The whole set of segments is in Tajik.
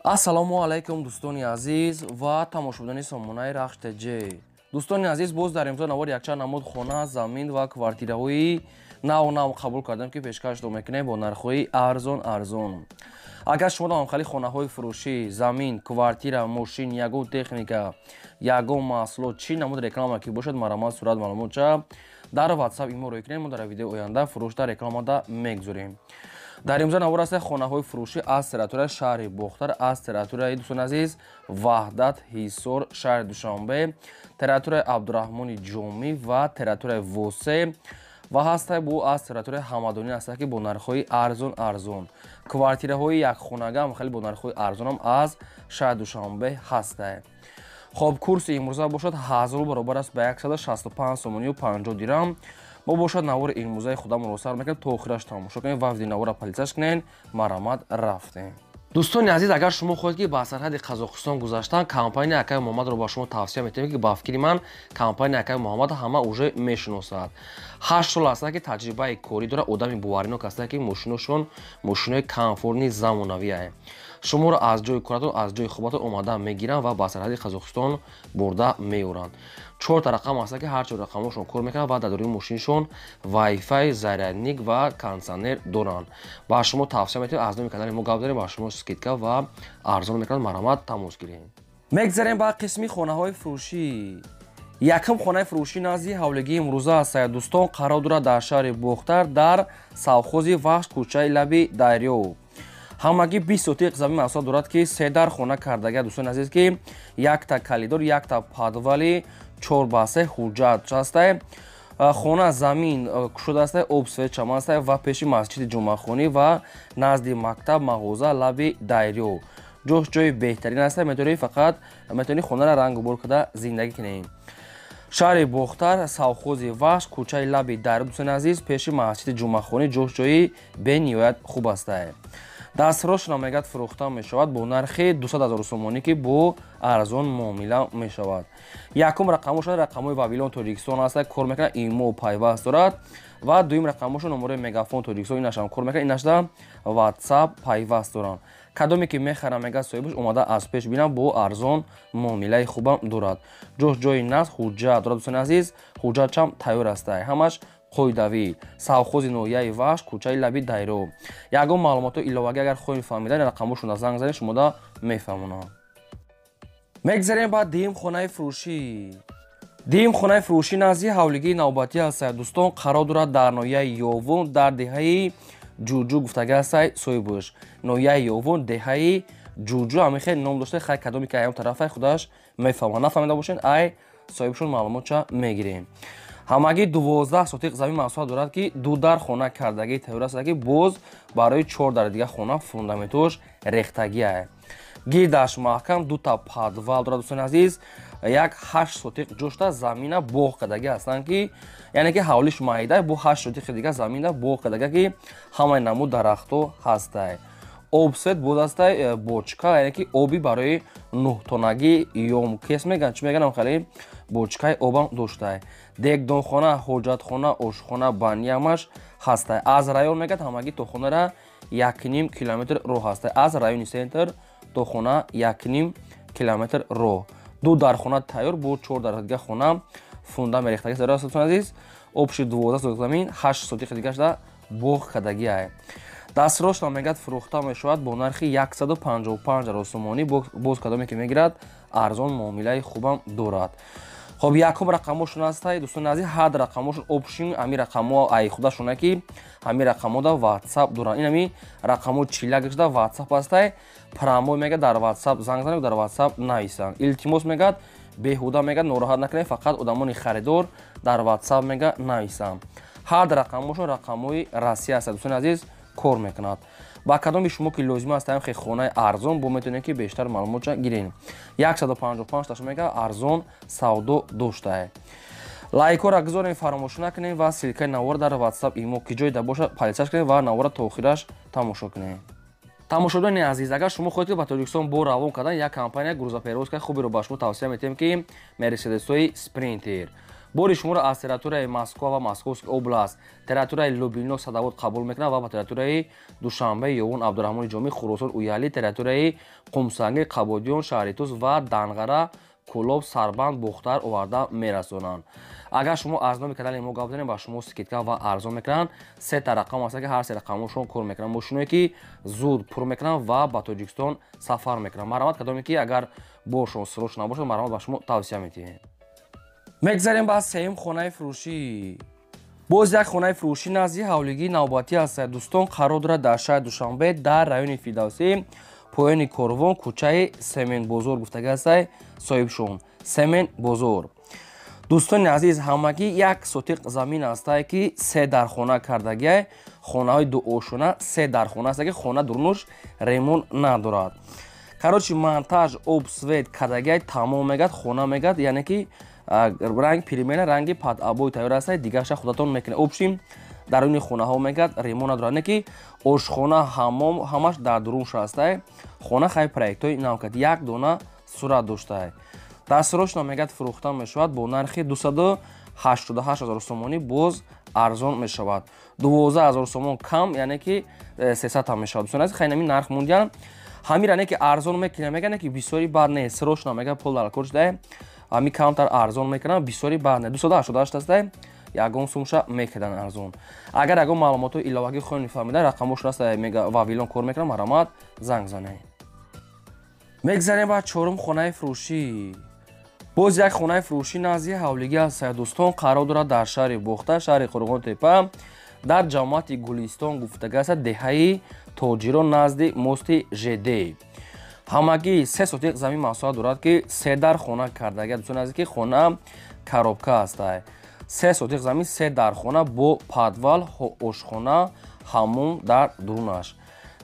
Ассалому алайкум, дӯстони азиз ва тамошобинони сомонаи Рахш ТЖ. Дӯстони азиз, боз дар имзо навор якчанд намуд хона, замин ва квартираҳои нав нав қабул кардем, ки пешкашро мекунем бо нархҳои арзон арзон. Агар шумо ҳамхели хонаҳои фурӯшӣ, замин, квартира, мошин, ягон техника, ягон маҳсулот, чӣ намуд реклама ки бошад, марамат сурат маълумотча дар WhatsApp имо рӯй кунем, мо дар видеои оянда фурӯшда рекламада мегузорем. Дар имзо навор аст хонаҳои фурӯшӣ аз территорияи шаҳри Бохтар, аз территорияи, дӯстони азиз, Ваҳдат, Ҳисор, шаҳри Душанбе, территорияи Абдураҳмони Ҷомӣ ва территорияи Восе ва ҳастай бу аз территорияи Ҳамадонӣ ҳаста, ки бо нархҳои арзон арзон квартираҳои якхонага хеле бо нархҳои арзонам аз шаҳри Душанбе ҳастай. Хоб, курси имрӯза бошад 1000 баробар аст ба 165 сомонию 50 дирам. Мо бошад навори имрӯзаи худамонро сар мекунем, то охираш тамошо кунем ва видео навора подписаться кунем. Марамат, рафтем. Дӯстони азиз, агар шумо хоҳед, ки ба сарҳади Қазоқистон гузаштан, компания Акаи Муҳаммадро ба шумо тавсия метиҳем, ки ба фикри ман компания Акаи Муҳаммад ҳама уже мешиносад. 8 сол аста, ки таҷрибаи корӣ дорад, одами боваринок аста, ки мошиношон мошинои комфортный, замонавие. Шуморо аз ҷои коратон, аз ҷои хобатон омада мегиранд ва ба сарҳади Қазоқистон бурда меоранд. Чорта рақам аста, ки ҳар чор рақамошон кор мекунанд ва дар дорои мошиншон вайфай, зарядник ва кондитсионер доранд. Ба шумо тавсия метиҳем, аз номи канали мо гап дорем, ба шумо скидка ва арзон мекунанд. Марҳамат, тамос гирем. Мегзарем ба қисми хонаҳои фурӯшӣ. Якум хонаи фурӯшӣ назди ҳавлигии имрӯза аст, дӯстон, қарор дорад дар шаҳри Бохтар, дар совхози Вахш, кӯчаи лаби дарё. Ҳамагӣ 20 сотиқ замин масоҳат дорад, ки се дар хона кардагия, дӯстони азиз, ки якта коридор, якта подвали 4 ба 3, ҳуҷҷат ҳастай. Хона замин кушода, об, свет, чаман аста ва пеши масҷиди ҷумъахонӣ ва назди мактаб, мағоза, лаби дарё. Ҷош ҷои беҳтарин аст, метавонӣ фақат метавонӣ хонаро рангу бор карда зиндагӣ кунӣ. Шаҳри Бохтар, совхози Вахш, кӯчаи лаби дарё, дӯстони азиз, пеши масҷиди ҷумъахонӣ. Ҷош ҷои бениҳоят хуб астае. Дастрошона мегӯяд, фурӯхта мешавад бо нархи 200 ҳазор сомонӣ, ки бо арзон муомила мешавад. Якум рақамошон рақамҳои Вавилон Тоҷикистон аст, кор мекунад, имо пайваст дорад ва дуюм рақамошон номерои Мегафон Тоҷикистон, инашам кор мекунад, инашда Ватсап пайваст доранд. Кадоме ки мехарам, мегӯяд, соҳибаш омада аз пеш бинам, бо арзон муомилаи хубам дорад. Ҷош ҷои насб, ҳуҷҷат дорад, дӯстони азиз, ҳуҷҷатчам тайёр астае, ҳамаш қоидавӣ. Совхози ноҳияи Вахш, кӯчаи лаби дарё. Ягон маълумотҳои иловагӣ агар хоҳем фаҳмидан, рақамҳошонро занг занед, шумода мефаҳмонам. Мегзарем ба дуюм хонаи фурӯшӣ. Дуюм хонаи фурӯшӣ назди ҳавлигии навбатӣ ҳастад, дӯстон, қарор дорад дар ноҳияи Ёвун, дар деҳаи Ҷуҷу гуфтага ҳастай соҳибаш. Ноҳияи Ёвун, деҳаи Ҷуҷу, ҳамин хел ном дошта. Хай, кадоме ки аём тарафай, худаш мефаҳмад. Нафаҳмида бошед, ай соҳибшон маълумотча мегирем. Ҳамагӣ 12 сотиқ замин масоҳат дорад, ки ду дар хона кардагии тайёр аст, ки боз барои чор дари дига хона фундаментош рехтагиае. Гирдаш маҳкам, дута подвал дорад, дӯстони азиз, як 8 сотиқ ҷошта замина боғ кардагӣ ҳастанд, ки яъне ки ҳавлиш майда, бо 8 сотиқи дига замина боғ кардага, ки ҳамаи намуд дарахтҳо ҳастай. Об, свет боз ҳастай, бочка, яъне ки оби барои нӯҳтонагӣ ёмкес меган, чӣ меганам, хеле бочкаи обам доштай. Дегдонхона, ҳоҷатхона, ошхона, банямаш ҳастай. Аз район мегӯяд, ҳамагӣ то хонара 1,5 километр роҳ ҳастай. Аз райони центр то хона 1,5 километр роҳ. Ду дар хона тайёр, бо чор дар дига хона фундамент рехтагӣ дорад, азиз. Общий 12 сотиқ замин, 8 сотиқи дигашда боғ кардагиай. Дастрошна мегӯяд, фурӯхта мешавад бо нархи 155 ҳазор сомонӣ. Боз кадоме ки мегирад, арзон муомилаи хубам дорад. Хоб, якум рақамошон ҳастай, дӯстони азиз, ҳад рақамошон общим ҳами рақамҳо ай худашона, ки ҳами рақамҳода Ватсап доранд. Ин ҳами рақамҳо чилак шуда Ватсап ҳастай. Прямой мегӯяд, дар Ватсап занг занед, дар Ватсап нависанд, илтимос мегӯяд, беҳуда мегӯяд, нороҳат накунед, фақат одамони харидор дар Ватсап мега нависанд. Ҳад рақамҳошон рақамҳои Россия аст, дӯстони азиз, кор мекунад. Ба кадоми шумо ки лозим аст ҳам хонаи арзон, бо метавонед, ки бештар маълумотша гиред. 155 таш мега арзон савдо доштае. Лайкҳоро гузорем, фаромӯш накунем ва ссылкаи навора дар Ватсап, имо, ки ҷойда бошад, подписаться кунем ва навора то охираш тамошо кунем. Тамошобинони азиз, агар шумо хоҳед, ки ба Тоҷикистон бор равон кардан, як компания грузоперевозкаи хуберо ба шумо тавсия метиҳем, ки Мерседесҳои Спринтер. Бори шуморо аз территорияи Москва ва Московский област, территорияи Лубино, Садовод қабул мекунад ва ба территорияи Душанбе, Ёвон, Абдурраҳмони Ҷомӣ, Хуросон, Уяли, территорияи Қумсангир, Қабодиён, шаҳри Тус ва Данғара, Кӯлоб, Сарбанд, Бохтар оварда мерасонанд. Агар шумо аз номи канали мо гап занед, ба шумо скидка ва арзон мекунанд. Сета рақам ҳаст, ки ҳар се рақамошон кор мекунанд. Мошиное ки зуд пур мекунанд ва ба Тоҷикистон сафар мекунанд. Марҳамат, кадоме ки агар боршон срочно набошад, марҳамат, ба шумо тавсия медиҳем. Мегзарем ба сеюм хонаи фурӯшӣ. Боз як хонаи фурӯшӣ назди ҳавлигии навбатӣ аст, дӯстон, қарор дорад дар шаҳри Душанбе, дар райони Фирдавсӣ, поёни Корвон, кӯчаи Семенбозор гуфтага ҳастай соҳибшон. Семенбозор. Дӯстони азиз, ҳамагӣ як сотиқ замин ҳастае, ки се дархона кардагиай. Хонаҳои дуошона, се дархона аст, ки хона дурнуш ремонт надорад. Короче, монтаж, об, свет кардагиай, тамом мегад, хона мегад, яъне ки ранг примерно ранги под обои тайёр аст, дигарша худатон мекунед. Общем, даруни хонаҳо мегад ремонт надорад, не ки ошхона, ҳаммом ҳамаш дар дурунш ҳастай. Хона хай проектҳои нав кард, як дона сурат доштае. Дастсрочно мегад фурӯхта мешавад бо нархи 288 ҳазор сомонӣ, боз арзон мешавад. 12 ҳазор сомон кам, яъне ки 300 ҳам мешавад. Дӯстони азиз, хайнами нарх мондиям. Ҳамира не ки арзон мекунам, мега не ки бисёри бад не, срочно мега пул дар кор шудае. Ҳами камтар арзон мекунам, бисёри бад не. 288 астае, ягон сумша мекардан арзон. Агар ягон маълумотҳои иловагӣ хоҳед фаҳмида, рақамош аст, мега Вавилон кор мекунам, марҳамат, занг занед. Мегзарем ба чорум хонаи фурӯшӣ. Боз як хонаи фурӯшӣ назди ҳавлигӣ аст, дӯстон, қарор дорад дар шаҳри Бохтар, шаҳри Қурғонтепа, дар ҷамоати Гулистон гуфтага аст, деҳаи Тоҷирон, назди мости ЖД. Ҳамагӣ се сотиқ замин масоҳат дорад, ки се дар хона кардагия. Дӯстони азиз, ки хона коробка ҳастай. Се сотиқ замин, се дархона бо подвал, ошхона, ҳаммом дар дурунаш.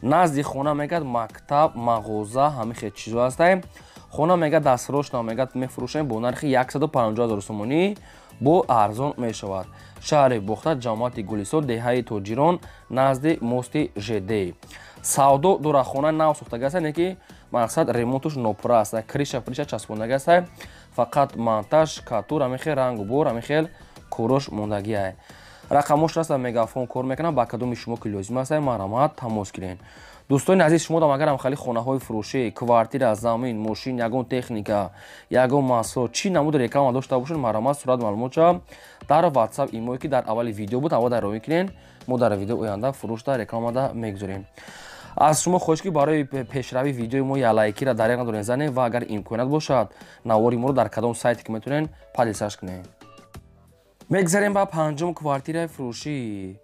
Назди хона мегад мактаб, мағоза, ҳамин хел чизо ҳастай. Хона мегад дастсрочно мегад мефурӯшем бо нархи 150 ҳазор сомонӣ, бо арзон мешавад. Шаҳри Бохтар, ҷамоати Гулистон, деҳаи Тоҷирон, назди мости ЖД. Савдо дора, хона нав сохтага аст, не ки мақсад ремонтуш нопура аст, крыша приша часпондага аст, фақат монтаж, катур, ҳамин хел рангу бор, ҳамин хел корош мондагиай. Рақамош аст, Мегафон кор мекунам, ба кадоми шумо ки лозим аст, марҳамат, тамос гиред. Дӯстони азиз, шумо дам агарам хали хонаҳои фурӯшӣ, квартира, замин, мошин, ягон техника, ягон маҳсулот, чӣ намуд реклама дошта бошед, марҳамат, сурат маълумотша дар WhatsApp имое ки дар аввали видео буд, аввал дар роҳӣ кунед, мо дар видео оянда фурӯшда рекламада мегузорем. Аз шумо хоҳиш ки барои пешравии видеои мо я лайкира дареғ надоред занед ва агар имконият бошад, навори моро дар кадом сайте ки метавонед поделиться кунед. Мегзарем ба панҷум квартираи фурӯшӣ.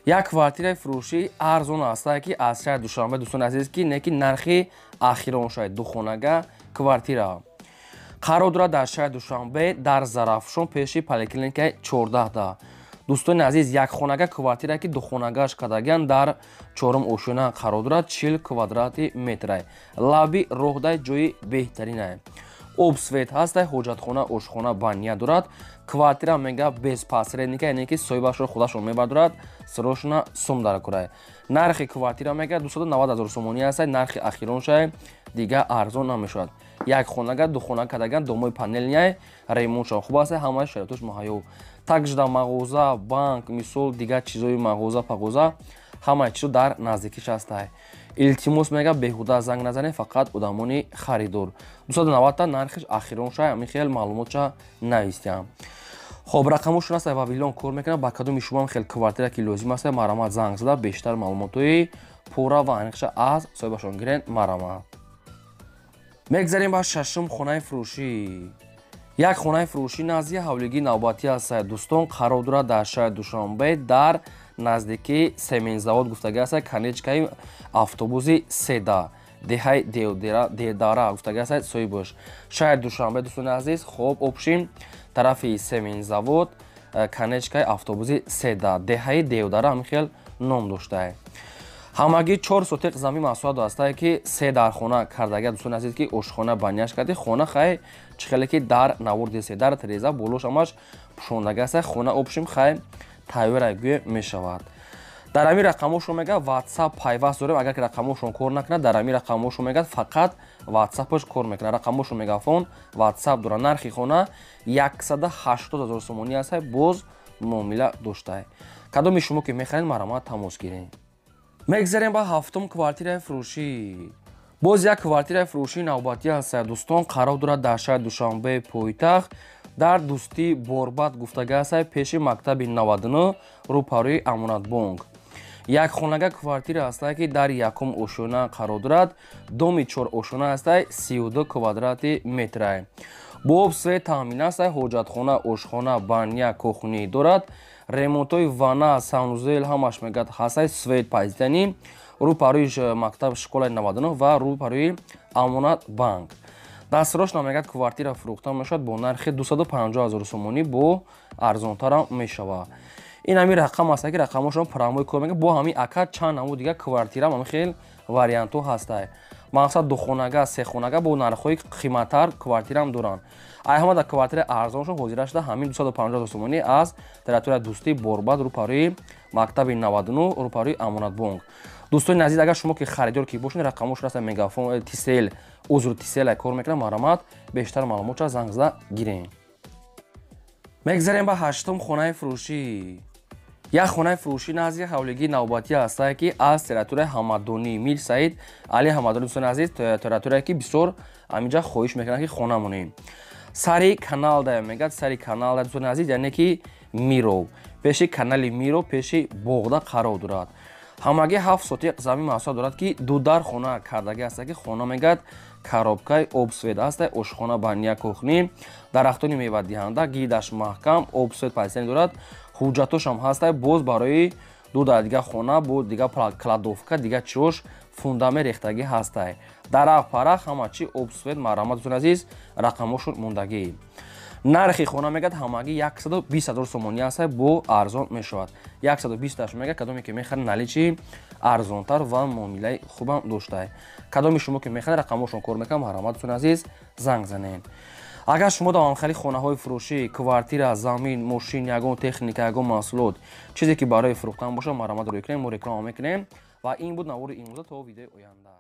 Як квартираи фурӯшӣ арзон аст, ки аз шаҳри Душанбе, дӯстони азиз, ки не ки нархи ахирон шояд, духонага квартира. Қарор дорад дар шаҳри Душанбе, дар Зарафшон, пеши поликлиникаи 14. Дӯстони азиз, як хонага квартира ки духонагаш кардагиан, дар чорум ошёна қарор дорад, 40 квадрати метрай. Лаби роҳдай, ҷои беҳтаринай. Об, свет ҳастай, ҳоҷатхона, ошхона, баня дорад. Квартира мега без посредника, яъне ки соҳибашро худашон мебардорад, срочно сум дар курай. Нархи квартира мега 290 ҳазор сомонӣ ҳастай, нархи ахироншай, дига арзон намешавад. Як хонага духона кардаган, домои панельный, ремонтшон хуб аст, ҳамаи шароитош муҳайё. Также мағоза, банк, мисол дигар чизои мағоза, пағоза, ҳамаи чизо дар наздикиш ҳастай. Илтимос мега беҳуда занг назанед, фақат одамони харидор. 290 нархиш ахирон шай, ҳамин хел маълумотша навистиям. Хоб, рақамошон аст, Вавилон кор мекунад, ба кадоми шумо хел квартира ки лозим аст, марҳамат, занг зада бештар маълумотҳои пурра ва аниқша аз соҳибашон гиред, марҳамат. Мегзарем ба шашум хонаи фурӯшӣ. Як хонаи фурӯшӣ назди ҳавлигии навбатӣ аст, дӯстон, қарор дорад дар шаҳри Душанбе, дар наздикии семензавод гуфтага аст, конечкаи автобуси седа, деҳаи Девдара гуфтага аст соҳибош. Шаҳри Душанбе, дӯстони азиз, хоб, общем, тарафи семензавод, конечкаи автобуси седа, деҳаи Девдара ҳамин хел ном доштае. Ҳамагӣ 4 сотиқ замин масоҳат ҳастае, ки се дархона кардагия, дӯстони азиз, ки ошхона, баняш карди. Хона хай чӣ хеле ки дар навор дисе, дар тереза болош ҳамаш пӯшондага аст. Хона общем хай тайёра гӯя мешавад. Дар ҳамин рақамҳошон мегӯяд WhatsApp пайваст дорем. Агар ки рақамҳошон кор накунад, дар ҳамин рақамҳошон мегӯяд фақат WhatsApp-аш кор мекунад. Рақамҳошон Мегафон, WhatsApp дорад. Нархи хона 180 000 сомонӣ аст, боз муомила доштае. Кадоми шумо ки мехаред, марҳамат тамос гиред. Мегзарем ба ҳафтум квартираи фурӯшӣ. Боз як квартираи фурӯшии навбатӣ аст, дӯстон, қарор дорад дар шаҳри Душанбе пойтахт, дар Дӯстӣ Борбад гуфтага аст, пеши мактаби 99, рӯпарӯи Амонатбонк. Як хонага квартира аст, ки дар якум ошёна қарор дорад. Доми чор ошёна аст, 32 квадрати метра. Бо об свет таъмин аст, ҳоҷатхона, ошхона, баня, кухни дорад. Ремонтҳои ванна, санузел ҳамаш мегӯяд ҳаст, свет пайзданӣ, рӯпарӯи мактаб школаи 99 ва рӯпарӯи Амонатбанк. Дастрош намегӯяд квартира фурӯхта мешавад бо нархи 250 000 сомонӣ, бо арзонтарам мешавад. Ин ҳамин рақам аст, ки рақамҳошон прямой кор мекунад. Бо ҳамин ака чанд намуд дигар квартира ҳам хел вариантҳо ҳастанд. Мақсад духонага, сехонага бо нархҳои қиматтар квартираам доранд. Ай ҳама дар квартираи арзоншон ҳозира шуда ҳамин 250 000 сомонӣ аз территорияи Дӯстӣ Борбад, рӯпарӯи мактаби 99, рӯпарӯи Амонатбонк. Дӯстони азиз, агар шумо ки харидор ки бошед, рақамҳошон аст Мегафон, Тисел, узр, Тисел кор мекунад, марҳамат бештар маълумотша занг зада гирем. Мегзарем ба ҳаштум хонаи фурӯшӣ. Як хонаи фурӯшӣ назди ҳавлигии навбатӣ ҳастае, ки аз территорияи Ҳамадонӣ, Мир Саид Али Ҳамадонӣ. Дӯстони азиз, территорияе ки бисёр ҳаминҷа хоҳиш мекунанд, ки хона монем. Сари каналда мегӯяд, сари каналда, дӯстони азиз, яъне ки Миров, пеши канали Миров, пеши боғда қарор дорад. Ҳамагӣ 7 сотиқ замин масоҳат дорад, ки ду дар хона кардагӣ аст, ки хона мегӯяд коробкаи об свет аст, ошхона, баня, кухни, дарахтони мевадиҳанда, гидаш маҳкам, об свет пайсани дорад, ҳуҷҷатошам ҳаст. Боз барои ду дар дига хона, бо дига кладовка, дига чиош фундамент рехтагӣ ҳастай. Дарахт парах ҳама чи об свет. Марҳамат, дӯстони азиз, рақамҳошон мондагӣ. Нархи хона мегӯяд ҳамагӣ 120 000 сомонӣ аст, бо арзон мешавад. 120 мегӯяд, кадоме ки мехарад, наличи арзонтар ва муомилаи хубам доштае. Кадоми шумо ки мехаред, рақамҳошон кор мекунад, марҳамат, дӯстони азиз, занг занед. Агар шумо дар ҳамхели хонаҳои фурӯшӣ, квартира, замин, мошин, ягон техника, ягон маҳсулот, чизе ки барои фурӯхтан бошад, марҳамат рӯй кунем, мо реклама мекунем. Ва ин буд навори имрӯза. То видеои оянда.